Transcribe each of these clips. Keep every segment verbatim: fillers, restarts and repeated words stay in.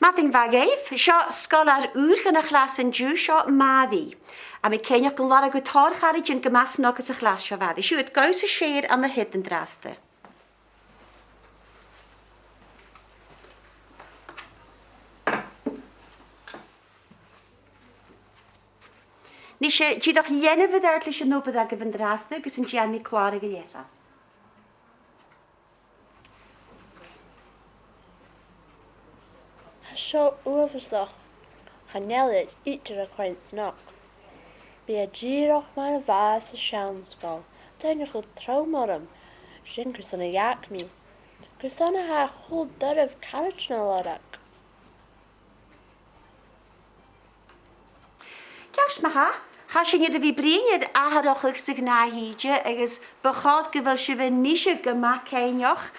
Madainn mhath dhuibh, seo sgoilear ùr dhan a' chlas an-diugh, seo Màiri. Tha mi cinnteach gun lorg thu tòrr charaidean gu math snog anns a' chlas seo, a Mhàiri. Siuthad, gabh thusa sèithear ann an siud an-dràsta. Nise, dìreach leanaibh air adhart leis an obair agaibh an-dràsta agus an dèan mi clàradh a leasain. Tha seo uabhasach. Chan eil iad idir a' coimhead snog. Bidh e dìreach mar a bha e sa seann sgoil. Dèanadh e trom orm. Sin carson a dh'fhàg mi. Carson a tha e cho doirbh caraidean a lorg? Ceart ma-thà, tha sinn air a bhith a' bruidhinn air atharrachadh sa ghnàth-shìde agus bu chòir gu bheil sibh a-nise gu math cinnteach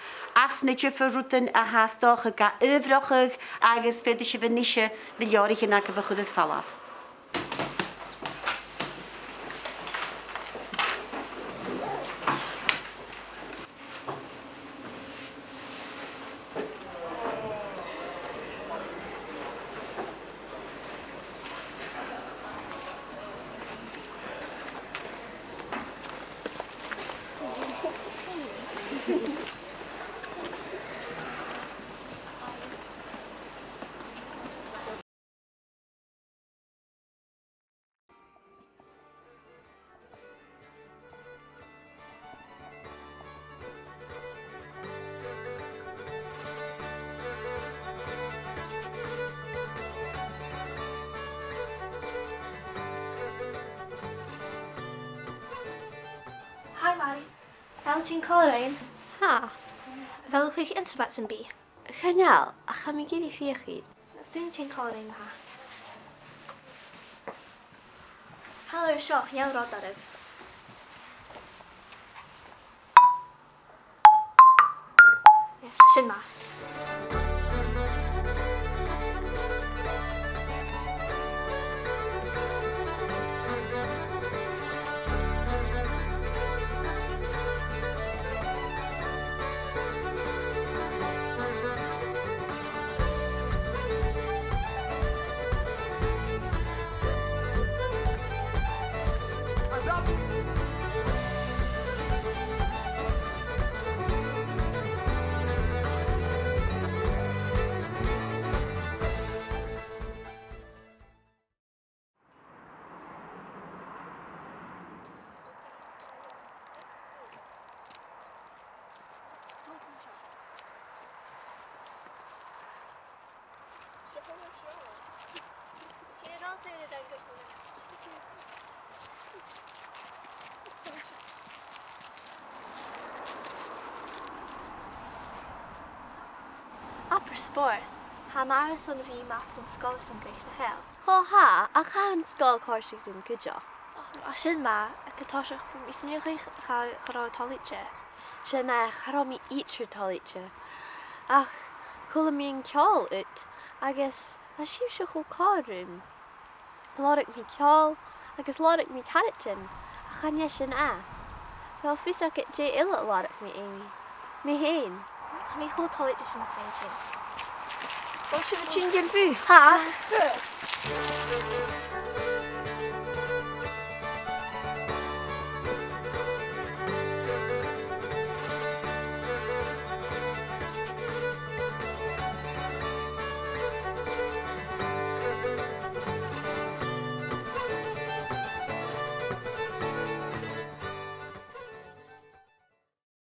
anns na diofar rudan a tha 's dòcha ga adhbhrachadh agus faodaidh sibh a-nise na leabhraichean agaibh a chur air falbh. Hi, Màiri. A bheil thu còmhla rinn? Tha. A bheil thu a' cluich instruments sam bith? Chan eil, ach tha mi ag iarraidh feuchainn. Seo an t-aon còmhla a th' agam. Thalla air seo, chan eil rud oirbh. Sin math. Abair spòrs, tha mi airson a bhith a-mach dhan sgoil airson greis na h-aonar. Tha, ach tha an sgoil a' còrdadh rium cuideachd. Ach sin math, ach an toiseach, bha mi a' smaoineachadh gun robh thu toilichte. Sin e, cha robh mi idir toilichte. Ach chuala mi an ceòl ud, agus bha sibhse cho còir rium. Lorg mi ceòl, agus lorg mi caraidean, ach chan e sin e. A bheil fios agad dè eile a lorg mi, Amy? Mi fhèin. Tha mi cho toilichte sin a chreidsinn. Bheil sibh a' tighinn dhan bhùth? Tha.